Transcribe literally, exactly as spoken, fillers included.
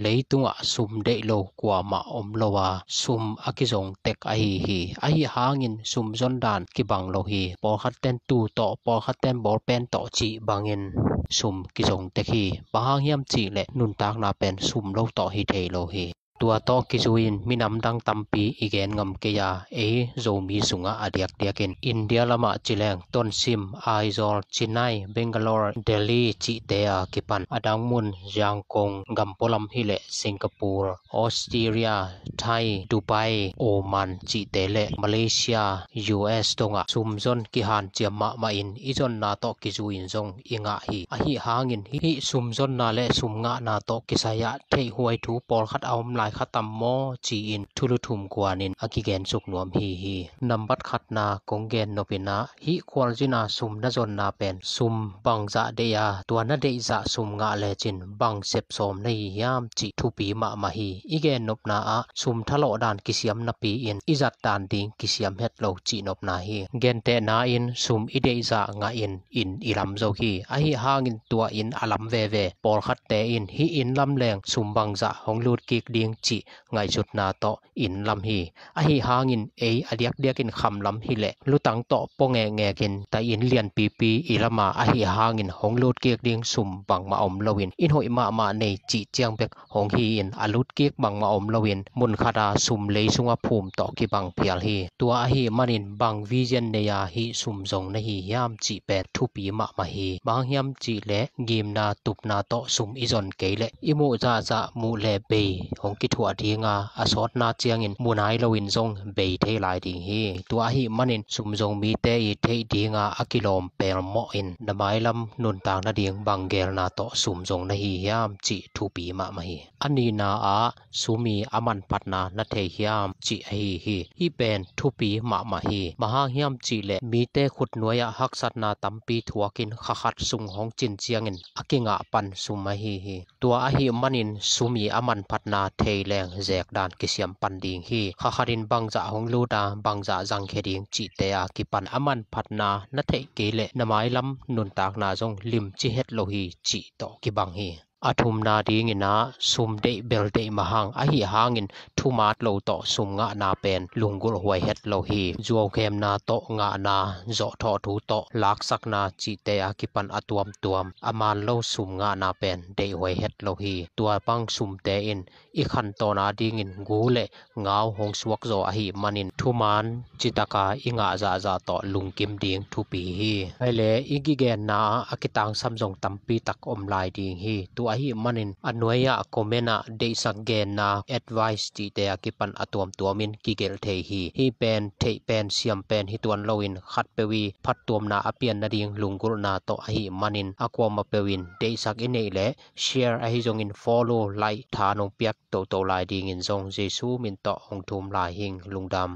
Leitungah sum deih lo kuamah om lo a, sum a kizong tek ahi hi. Ahi hangin sum zon dan kibang lo hi. Pawlkhat ten tuu tawh, pawlkhat ten bawlpen tawh cih bangin sum kizong tek hi. Bang hang hiam cih leh nuntakna pen sum lo tawh hi thei lo hi. Tua tawh kizui-in minam dang tampi i gen ngam kei a, ei Zomi sungah a diakdiakin India lamah ci leng Tonsim, Aizawl, Chennai, Bangalore, Delhi cihte a kipan, a dang mun Yangon, gampualam hileh Singapore, Australia, Thai, Dubai, Oman cihte le Malaysia, U S dongah sumzon kihanciam mahmah in i zonna tawh kizui-in zong i ngah hi. Ahi hangin hih sumzonna le sumngahna tawh kisai-ah theihhuai thu pawlkhat a om lai kha tam maw ci-in thulu thum kuanin a kigensuk nuam hi hi. Nambat khatna kong gen nopinah hih khualzina sum na zonna pen sum bangzah deih a, tua na deihzah sum ngah lecin bang sep sawm na hi hiam cih thupi mahmah hi. I gennopna ah sum thalawh dan kisiam napi-in i zat dan ding kisiam het lo cih nopna hi. Gentehna in sum i deihzah ngahin inn i lam zo hi. Ahi hangin tua inn a lam veve pawlkhatte in hih inn lam leng sum bangzah hong lut kik ding cih ngaihsutna tawh inn lam hi. Ahi hangin ei a diakdiakin kham lam hileh lutang tawh pua ngekngekin ta inn lianpipi i lama ahi hangin hong lut kik ding sum bangmah om loin inn hoih mahmah nei cih ciang bek hong hi-in a lut kik bangmah om loin mun khata sum lei sunga phum tawh kibang phial hi. Tua ahi manin bang vision nei-a hih sum zong na hi hiam cih pen thupi mahmah hi. Bang hiam cih leh ngimna tupna tawh sum i zon kei leh i muh zahzah muh le bei hong kithuah dinga a sawtna ciangin mu nai loin zong bei thei lai ding hi. Tua ahi manin sum zong mite i theih dinga a kilawm pelmawh in na mailam nuntak nading bang gelna tawh sum zong na hi hiam cih thupi mahmah hi. A nihna ah sum i a manphatna na thei hiam cih ahi hi. Hih pen thupi mahmah hi. Bang hang hiam cih leh mite khutnuai-ah haksatna tampi thuakin kha khat sung hong cin ciangin a kingah pan sum ahi hi. Tua ahi manin sum i a manphatna thei leng zek dan kisiam pan ding hi. Kha khatin bangzah hong lut a bangzah zangkhia ding cihte a kipan a manphatna na theih kei leh na mailam nuntakna zong limci het lo hi cih tawh kibang hi. A thumna dingin ah sum deih bel deih mahang ahi hangin thumaat lo tawh sum ngahna pen lunggulh huai het lo hi. Zuaukhemna tawh ngahna, zawhthawh thu tawh laksakna cihte a kipan a tuamtuam a maan lo sum ngahna pen deih huai het lo hi. Tua bang sumte in i khantawn adingin gu le ngau hong suak zaw ahi manin thumaan citaka i ngah zahzah tawh lungkim ding thupi hi. Ahi le i kigenna ah a kitangsam zong tampi tak om lai ding hi. Tua ahi manin a nuai-ah comment ah deihsak genna advice cihte a kipan a tuamtuamin kigelh thei hi. Hih pen theih pen siam pen hi tuan loin khatpeuh i phattuamna a pian nading lunggulhna tawh ahi manin a kuamah peuh in deihsak i neih leh share ahi zongin follow, like tha nong piak toto lai dingin zong Jesu min tawh hong thum lai hing. Lungdam.